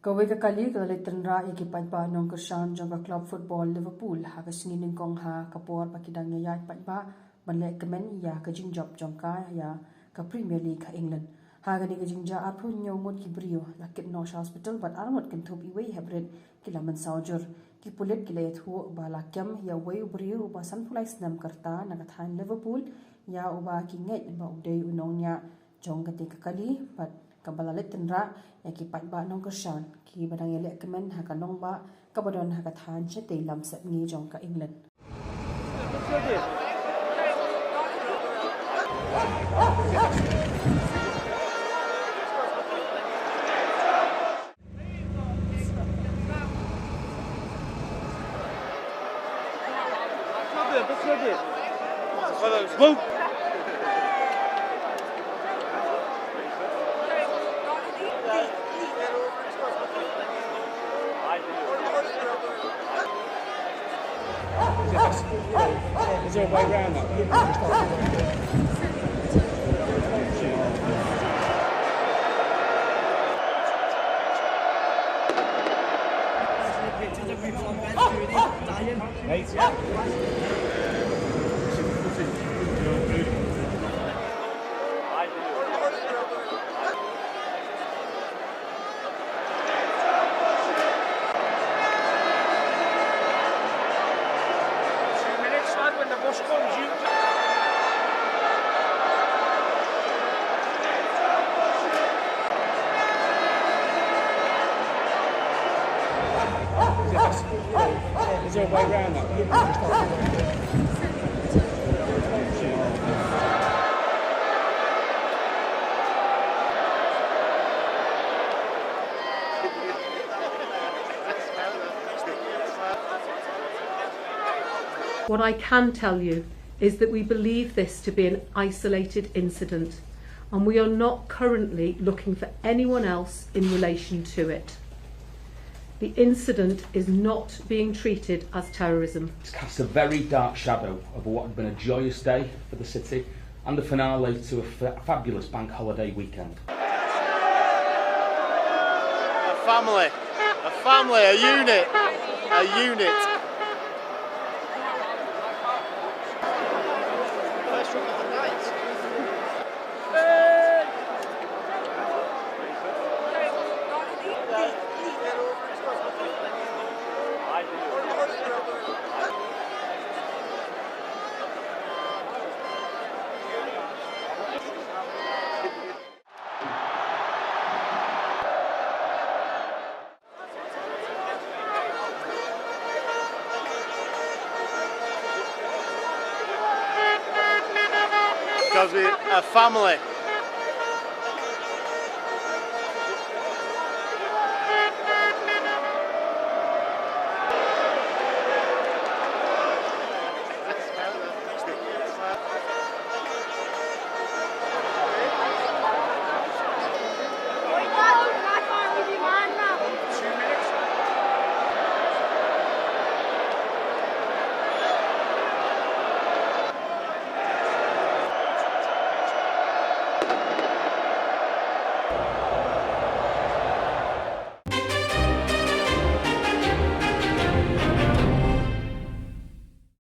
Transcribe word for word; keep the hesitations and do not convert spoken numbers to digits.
Kawei ka kali ka la leit tynrah ïa ki paidbah nongkyrshan jong ka club football Liverpool ha ka sngi nyngkong ha ka por ba ki dang ïaid paidbah ban leh kmen ïa ka jingjop jong ka ïa ka Premier League ha England. Ha kane ka jingjia arphew hynñiew ngut ki briew la kit noh sha hospital bad ar ngut kynthup iwei hep rit ki la mynsaw jur. Ki pulit ki la ïathuh ba la kem ïa uwei u briew uba sanphew lai snem ka rta na ka thaiñ Liverpool ïa uba ki ngeit ba u dei u nongñiah jong kata ka kali bad kaba la leit tynrah ïa ki paidbah nongkyrshan kiba dang ïaleh kmen ha ka nongbah kaba don ha ka thaiñ shatei lam sepngi jong ka England. Is there a way around that? Is there a way around that? What I can tell you is that we believe this to be an isolated incident, and we are not currently looking for anyone else in relation to it. The incident is not being treated as terrorism. It's cast a very dark shadow over what had been a joyous day for the city and the finale to a fa- fabulous bank holiday weekend. A family, a family, a unit, a unit. Because we a family.